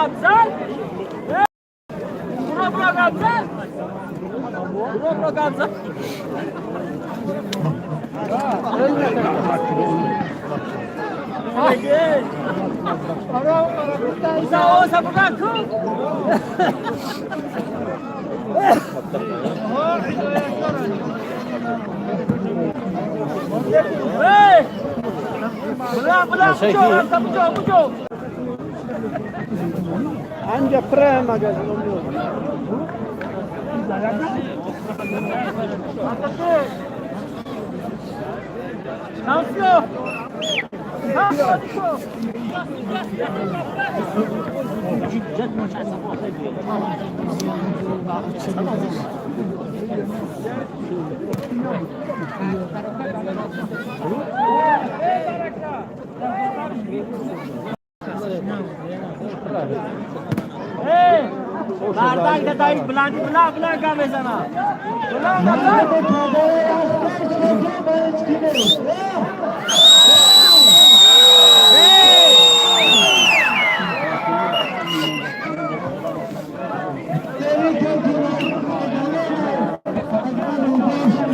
Габзан. Буро, буро, габзан. Буро, буро, габзан. Anca pre magazin. مردک دایی بلندی بلند بلند گم بزنم بلند بلند.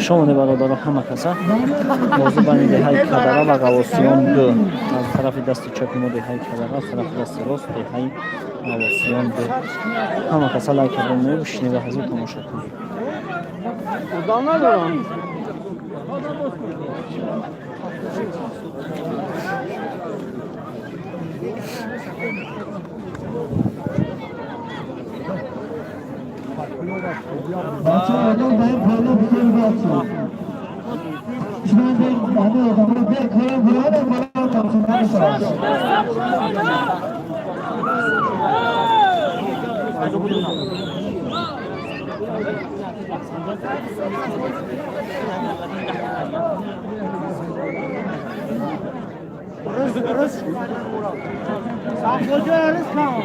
Шомоне, бародаро, ҳама каса. Бозӣ байни деҳаи Кадара ва Ғавосиён ду. Аз тарафи дасти чапи мо деҳаи Кадара, аз тарафи дасти рост деҳаи Ғавосиён ду. Ҳама каса лайк карда мебушинед ва ҳозир тамошо кунед. Одам надорам. بچه آدم با این پالا بزرگ بچه شما به همه آدم رو بکنم بالا بالا تماشا نمی‌کنم. کجا رزق کن.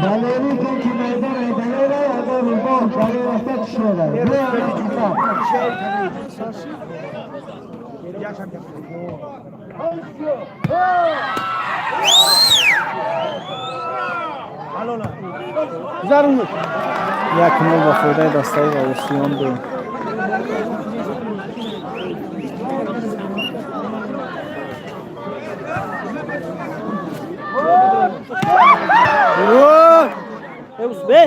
Далери ки майдон далера агар рубо далер рафта tushadi. Bu 1-0 ба фоидаи дастаи Ғавосиён ду. Бе.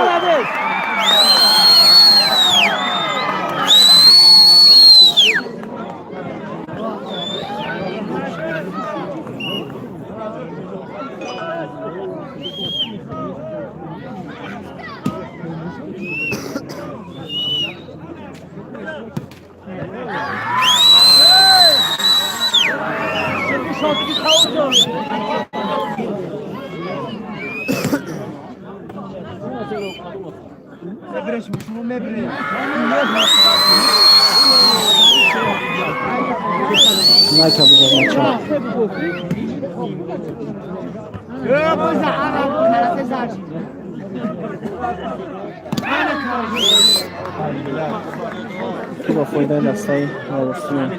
Молодец! Лайка бизар, бача. Ки ба фоидаи дастаи Ғавосиён.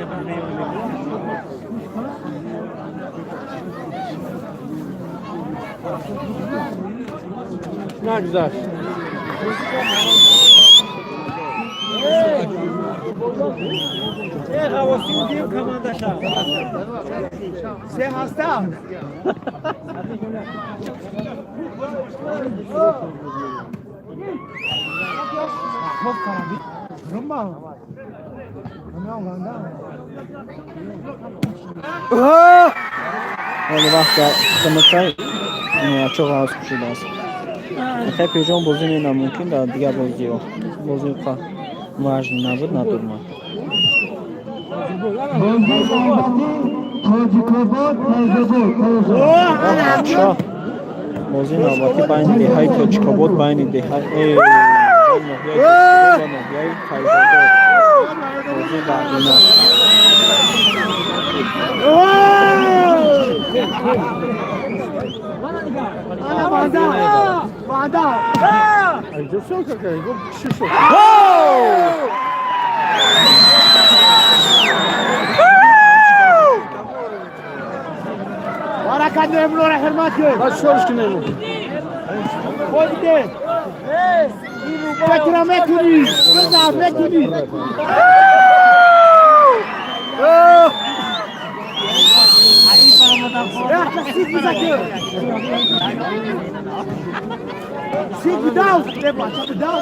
Нагзашт. Ғавосиён дим командаша. Се ҳаста. Хоб карди. Румба. Ҳоли вақт дар химикай чо ғавз кушидааст. Хай, пешон бозӣ не, намумкин дар дигар бозиҳо. Бозӣ важн набуд, надурмад. Бозии навбатӣ Тоҷикобод, Файзобод. Бача, бозии навбатӣ байни деҳаи Тоҷикобод, байни деҳаи ноҳияи Ноҳияи ва ноҳияи Файзобод. Бозӣ бардона. Ана ваъда. Ваъда. Баракат немлора ҳурмат кун. Худде. Фикра мекунӣ. Бизан мекунӣ. Сиг дав. Дав.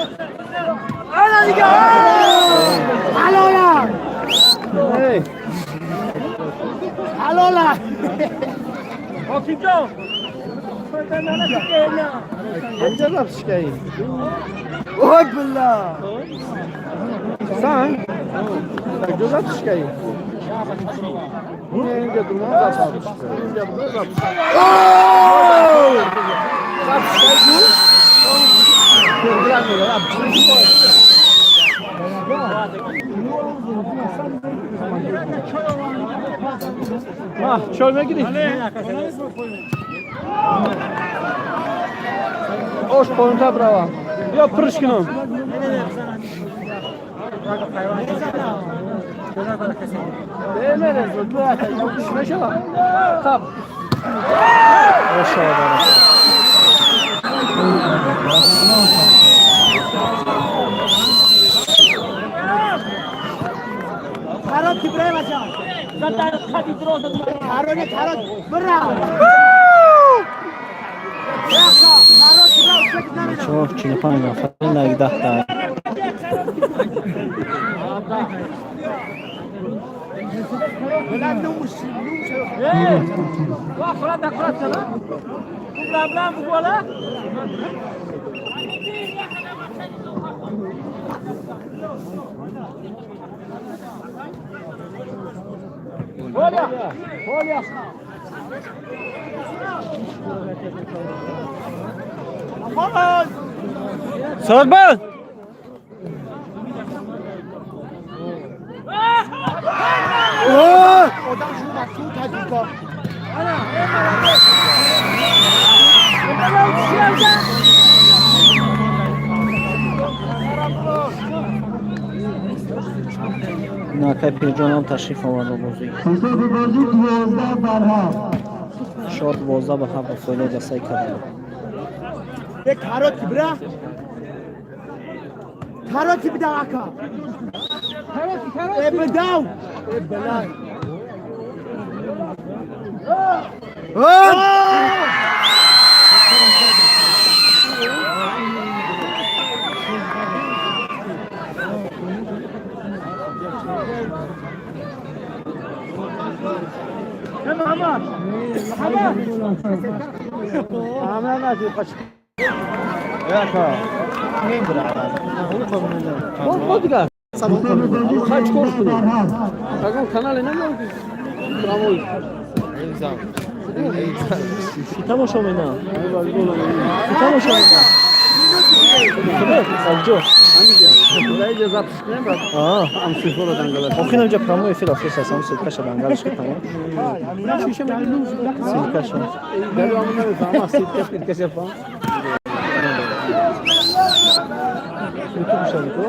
Алола. Алола. Ой, бля. Сан? Инҷо запись-каи? Не, инҷа дума запись. Инҷа дума запись. Запись-каи ку? Ма, чой мегирӣ? Ош поинтар бравам. Ё пурш кунам. Хаб. Ошава баракат. Харот Ибраҳим ача. Харони харот бира. Харот Ибраҳим. Чор 45 нафар на 10 та. Сарбан! Одам шуд суд таҷрика. Накай Пирҷонам ташриф оварда бозӣ. Ҳисоби бозӣ 12-7. Шор 12-7 ба фоидаи дастаи Кадара. Е карот бира. Карот бида ака. Е бидав. Е билай. Ҳисоби бозӣ Хач кор 13 кунӣ. бар ҳафт. Ягон канале намеоди? Прямой. Ки тамошо менам? Ки тамошо менам? Алҷо. Инҷа запись кунем, баъд Аа. ҳам сифоро дангалаш. Охир инҷа прямой эфир афрос аст, ҳам ссылка-ша дангалаш ки тамом. Ссылка-ша. Дару ҳамон намефаҳмам, ссылка пиркаша фаҳм. YouTube шави ку?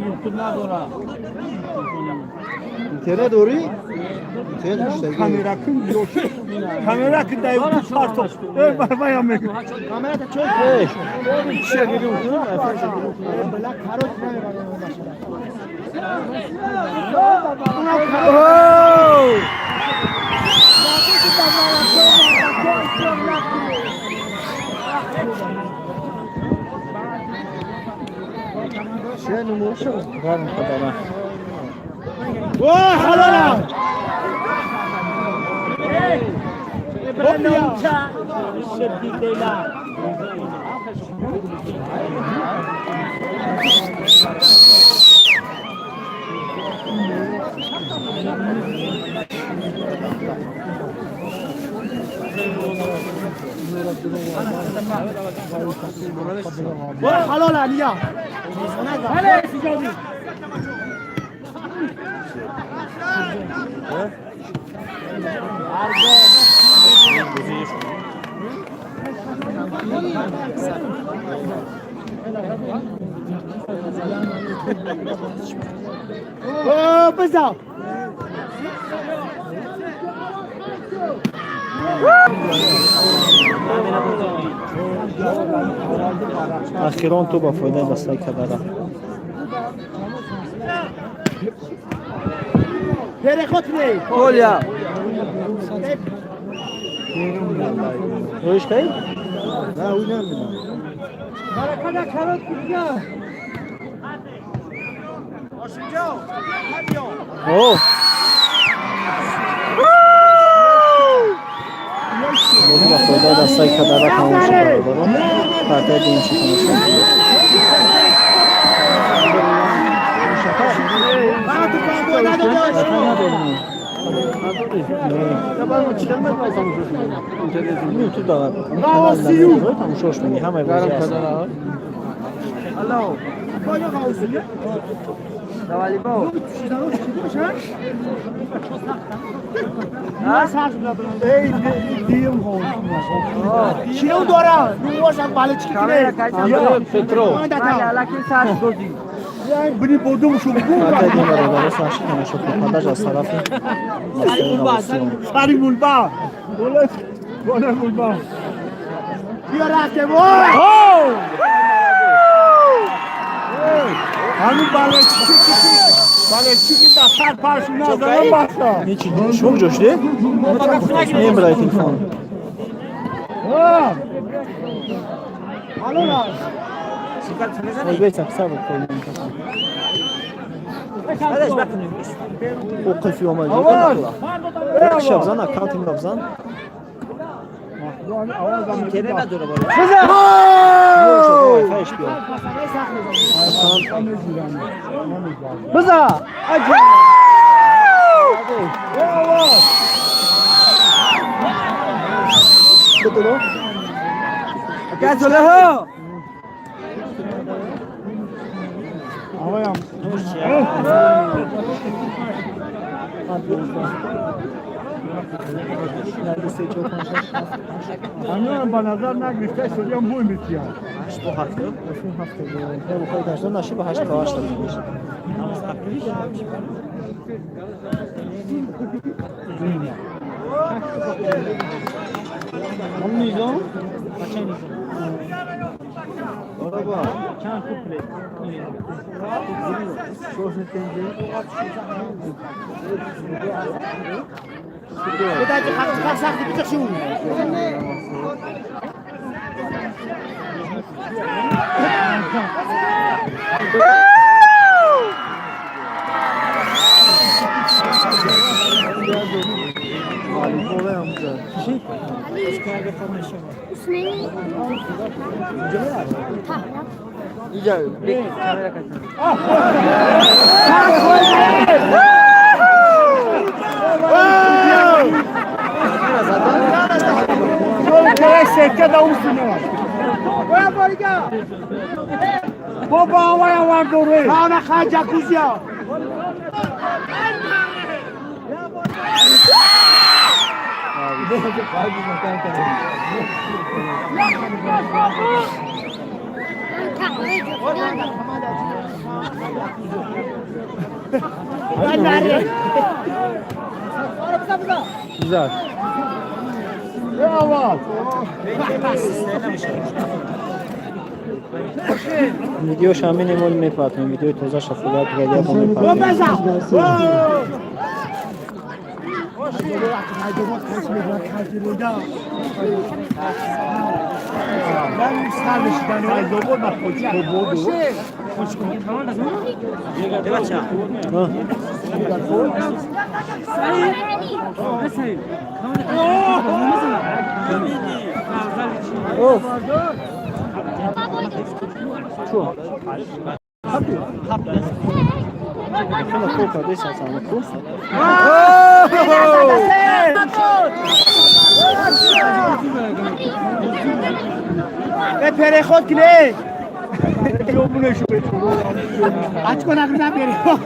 YouTube надора. Интернет дорӣ? Интернет гуштагӣ. Камера кун камера кун дай парто. Э барбая мегу. Камера та чой. Эй, чия гирим кунам, айфон гирим кунам. Е била карот намебарам. Чия нумуша? Гарм Кадара. О, халала. حلال عليا. بزا. Ахирон ту ба фоидаи дастаи Кадара. Оля. Рӯиш кай? На, ӯ намедонам. О! Бозӣ ба фоидаи дастаи Кадара тамом шуд, бародарон. Партияи дуюмшо тамошо кунед. Ютуб да канал тамошош мекунӣ, ҳамаи бозӣ ҳаст. چیو داره؟ نواشم بالا چی کنه؟ Петро. بنی بودم شو Партияи дуюм, бародаро, сарши тамошо кунед. Продаж аз тарафи дастаи Ғавосиён. سری مولبا. بالا مولبا. بیا رفته همین بالا چی بالا چی که دستر پرشون نزدن بسا. Ҳечи шумо куҷо шудед? Мебарай телефон. Ой, бейса, писар буд, қойлем касан. О, қилфи омад. Якша бзан, аккаунти мро бзан. Wi-Fi-ш биё. Биза. Битудо? Газолаҳо. آقایم. همین با نظر نگرفته شدیم موی میتیم. 8 бо 7. 7 наши ба 8 то 8 мешад. Низом? Чанд куплет? بابا آقای آوار دوره خانه خواهد جکوزیا. Güzel. Видеош ҳамин эмол мепартем, видеои тоза шафоят дигар бо мепартем. О. Чу? Хела кор кардеси ҳасан ку? Переход кне. Ачко нагрна переход.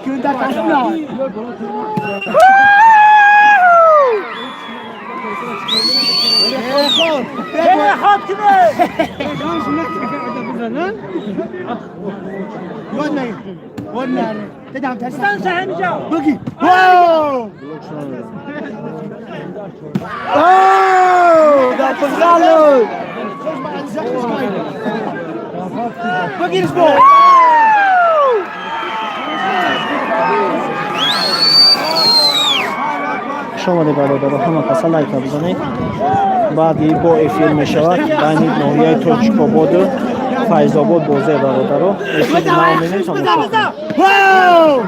Кюнда кашна. Переход. Переход кне. Буги. Воу! Оу! Да пожалуй! Буги сбор. Хуш омадед, бародаро, ҳама каса лайка бизанед. Баъди бо эфир мешавад байни ноҳияи Тоҷикободу Файзобод бозе, бародаро. Эфири нав менем, тамошо кунед. Воу!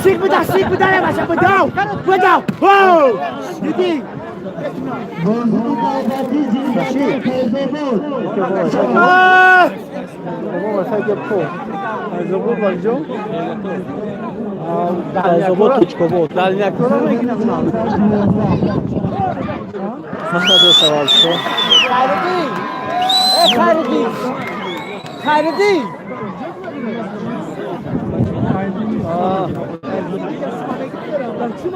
Сик буда, сик буда, я бача, будау, будау, воу! Диди! Бозии навбатӣ Ҷиргатол, Файзобод. Файзобод ба куҷо? Файзобод, Тоҷикобод. Дальнякора мегирад. Махмаду саволшо. Хайриддин! Э, Хайриддин! Хайриддин! Ба хотири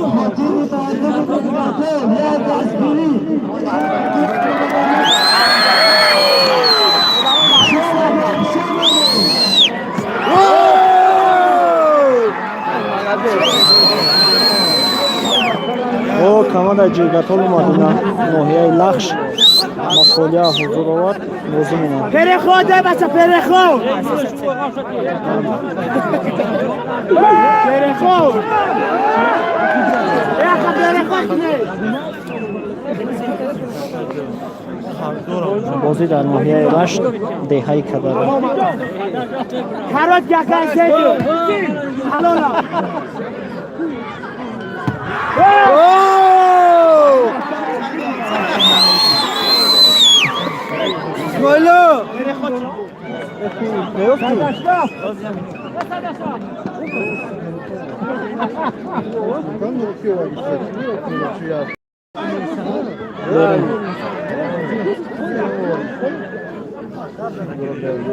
мардуми Ҷиргатол як дастгирӣ. Хуш омадед, хуш омадед. О, команда Ҷиргатол омадина ноҳияи Лахш масъулия ҳузур овард, бозӣ менамояд. Переход, э, бача, переход! Переход! Яха, переход кне! Бозӣ дар ноҳияи Рашт, деҳаи Кадара. Корот яка седу! Алона! Оу! Исмоило! Меёфтӣ? Берем.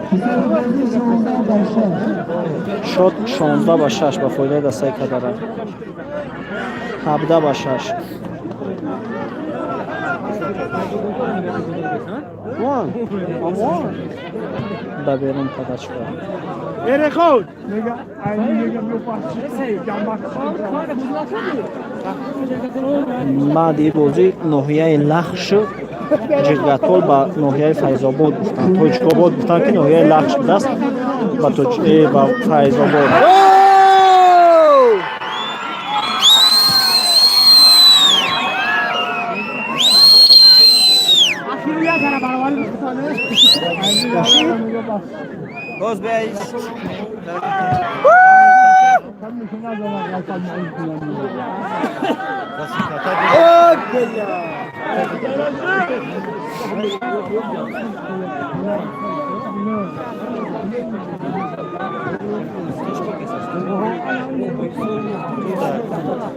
Ҳисоби бозӣ 16-6. Шод 16-6 ба фоидаи дастаи Кадара. 17-6. Вон, амон. Ба берун подачка. Переход! Nega, aí nega meu parceiro, Баъди бозӣ ноҳияи Лахшу Ҷиргатол ба ноҳияи Файзобод гуфтанд. Тоҷикобод гуфтанд, ки ноҳияи Лахш будааст ба ба Файзобод. Оу! Ахиру я гара баровари бихтане. Боз беис. О, бля!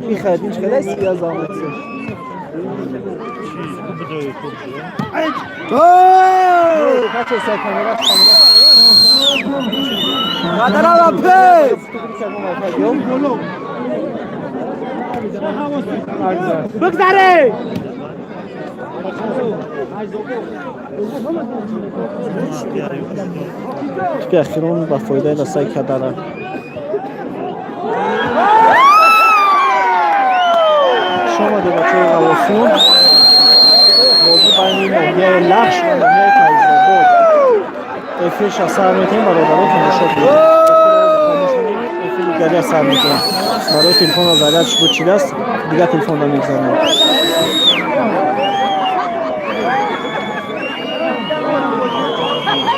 Ин хайдин чӣ сия заматсеш? Оу! Качество камера, камера. Кадарава пес! Бигзаре! Тӯпи ахирон ба фоидаи дастаи Кадара. Хуш омадед, бачаҳои Ғавосиён. Бозӣ байни ноҳияи Лахш ва ноҳияи Файзобод. Эфирша сар метиҳем, бародаро, тамошо кунед. Эфири дигаре сар метиҳем. Барои телефонро зарядш буд чидааст, дигар телефонро мегзанем.